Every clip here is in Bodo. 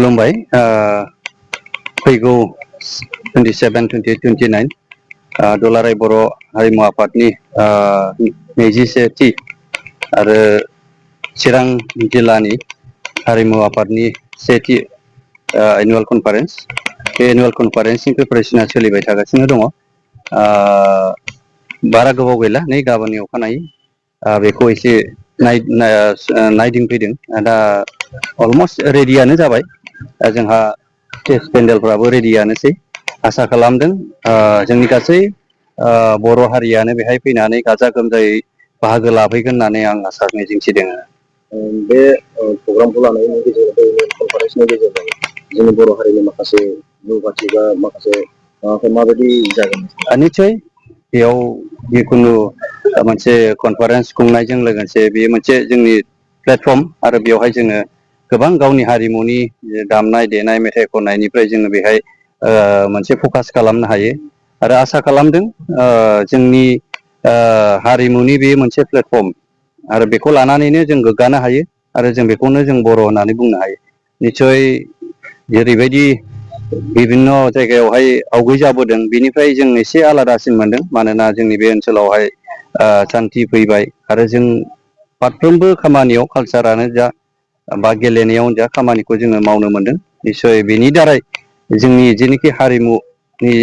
खुलुमबाय फैगौ 27-28-29 दुलाराय बर' हारिमु आफादनि 21थि आरो चिरां जिल्लानि हारिमु आफादनि 1थि एनुअल कनफारेन्स। बे एनुअल कनफारेन्सनि प्रिपारेसना सोलिबाय थागासिनो दङ। बारा गोबाव गैला, नै गाबोननि अखानायै बेखौ एसे नायदिंफैदों। दा अलमस्ट रेडियानो जाबाय। जोंहा स्टेज पेन्डेलफ्राबो रेडियानोसै। आसा खालामदों जोंनि गासै बर' हारियानो बेहाय फैनानै गाजा गोमजायै बाहागो लाफैगोन होननानै आं आसा मिजिंथिदों। बे प्रग्रामखौ लानायनि गेजेरजों कनफारेन्सनि गेजेरजों जोंनि बर' हारिनि माखासे जौगाथि बा माखासे माबाफोर माबायदि जागोन? निस्सय बेयाव जिखुनु मोनसे कनफारेन्स खुंनायजों लोगोसे बेयो मोनसे जोंनि प्लेटफर्म, आरो बेवहाय जोङो गोबां गावनि हारिमुनि दामनाय देनाय मेथाइ खननायनिफ्राय जोङो बेहाय मोनसे फकास खालामनो हायो। आरो आसा खालामदों जोंनि हारिमुनि बे मोनसे प्लेटफर्म, आरो बेखौ लानानैनो जों गोग्गानो हायो, आरो जों बेखौनो जों बर' होननानै बुंनो हायो। निस्सय जेरैबायदि बिभिन्न जायगायावहाय आवगयजाबोदों बेनिफ्राय जों एसे आलादासिन मोनदों। मानोना जोंनि बे ओनसोलावहाय सान्थि फैबाय, आरो जों फारफ्रोमबो खामानियाव कालसारानो जा बा गेलेनायावनो जा खामानिखौ जोङो मावनो मोनदों। निस्सय बेनि दारै जोंनि जेनोखि हारिमुनि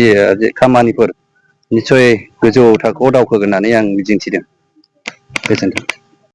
खामानिफोर निस्सय गोजौ थाखोआव दावखोगोन होननानै आं मिजिंथिदों। गोजोन्थों।